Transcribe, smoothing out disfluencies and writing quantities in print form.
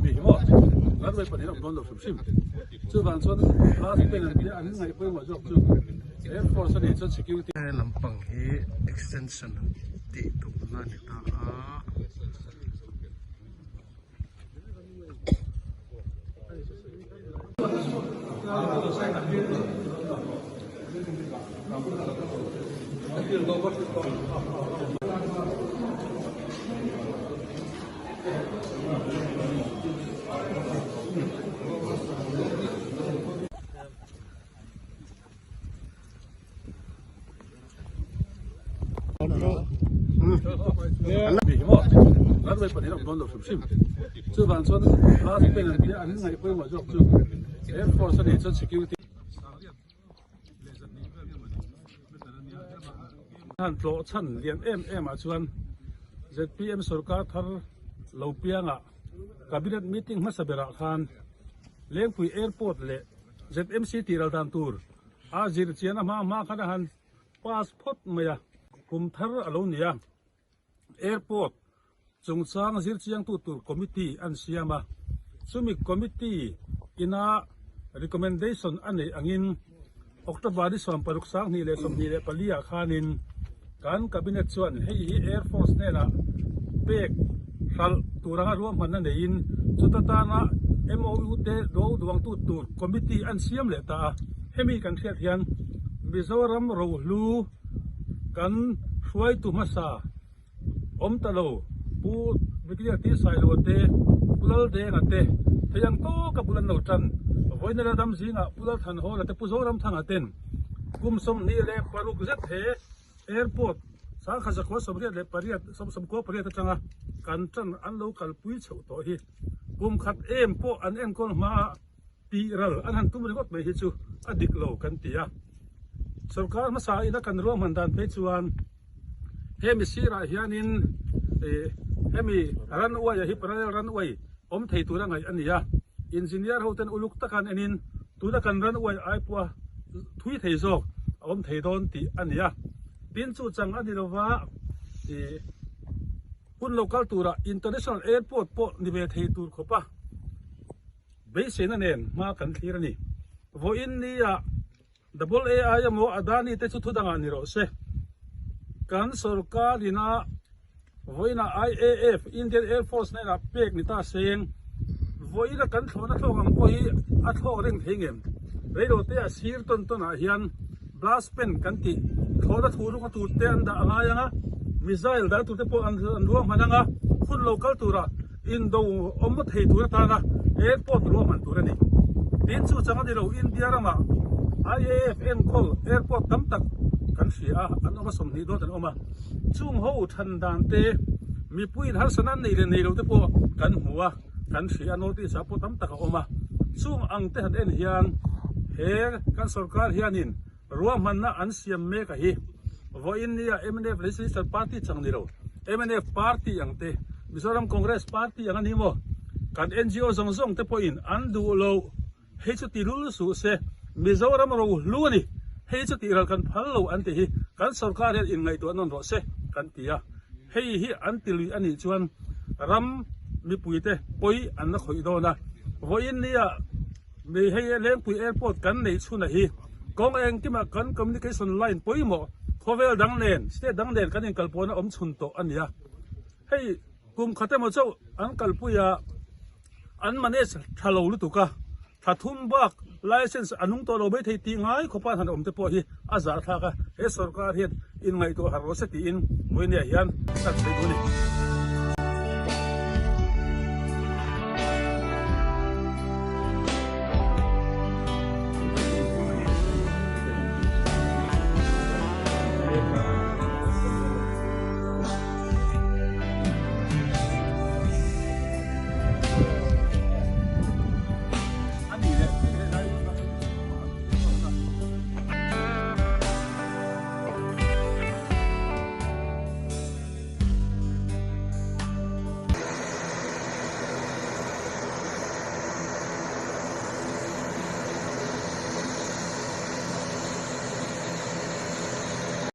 Ni hi maw? Runway pahnihin a awm dawn lo hrim hrim. Chuvang chuan last pen an tia an ngaih pawimawh zawk chu Air Force a nih chuan security. He lampang hi extension an tih tumna a ni ta a. Runway pahnih a awm dawn lo hrim hrim. Chuvang chuan last pen an tia an ngaih pawimawh zawk chu Air Force a nih chuan security Han tlawh chhan lian em em ah chuan zpm sorkar thar lo piangah cabinet meeting hmasa berah khan Lengpui Airport leh ZMC tih ral dan tur a zir chian a hma hma khan a han pass phawt mai a, kum thar a lo ni a. Airport chungchang zirchiangtu tur committee an siam a, chumi committee ina recommendation a neih angin October ni 16 2024 ah khanin kan cabinet chuan hei hi Air Force hnenah pek hralh tur anga ruahmanna neiin chuta tana MOU te do duangtu tur committee an siam leh ta a, hemi kan hriat hian Mizoram rohlu Kan hruaitu hmasa awm ta lo Pu Brigadier T Sailo te, Pu Laldenga te, thei ang tawka bul an lo tan. Vawiina la dam zingah Pu Lalthanhawla te, Pu Zoramthanga ten kum 26 zet he airport sangkhat zakua 88 98 atanga kan tan an lo kalpui chhoh tawh hi kum khat em pawh an enkawl hmaah Tih ral an han tum ringawt mai hi chu a dik lo kan ti a. Sorkar hmasa ina kan ruahman dan phei chuan hemi sirah hianin hemi runway ah hi parallel runway awm thei tura ngaih a ni a. Engineer ho ten uluk taka an enin tuna kan runway ai pawha thui thei zawk a awm thei dawn tih a ni a. Tin chu chang a ni lova hun lo kal turah international airport pawh ni ve thei tur khawpa. Beiseina nen hma kan thlir a ni. Vawiin nia Double AI emaw Adani te chu thudangah ni rawh se. Kan sorkar ina vawiinah IAF, Indian Air Force hnenah pek ni ta seng. Vawiina kan thlawhna thlawk ang pawh hi a thlawk reng thei ngem. Reilote a sir tawn tawnah hian blast pen kan tih thlawhna thu ruk a tur te an dah a ngai ang a, missile dah tur te pawh an ruahman ang a, hun lo kal turah Indo awm thei tur atana airport ruahman tur a ni. Tin chu chang a ni lo, India ramah IAF enkawl airport tam tak kan hria a, an awm a, 20 dawt an awm a. Chung ho than dan te, mipuiin harsatna an nei leh nei lo te pawh kan hmu a, kan hria a, notice ah pawh tam tak a awm a. Chung ang te han en hian he kan sorkar hianin Ruahmanna an siam mek a hi vawiin nia mnf Legislature Party chang ni lo, mnf Party ang te, Mizoram Congress Party ang a ni maw? Kan ngo zawng zawng te pawhin an duh lo, hei chu ti lul suh se, Mizoram ro hlu a ni, hei chu tih ral kan phal lo an ti hi kan sorkar hian inngaihtuah nawn rawh se kan ti a, hei hi an ti lui a nih chuan ram mipuite pawi an la khawih dawn a, vawiin nia Mi hei Lengpui Airport kan neih chhunah hi kawng engkimah kan communication line pawimawh khawvel dang nen, state dang nen kan inkalpawhna awm chhun tawh a ni a. Hei kum khat emaw chauh an kalpui a, an manage tha lo lutuk a, thla thum bak license a nung tawh lo mai thei tih ngai khawpa han awm te pawh hi a zahthlak a, he sorkar hian inngaihtuah harh rawh se tiin Vawinia hian kan sawi duh a ni.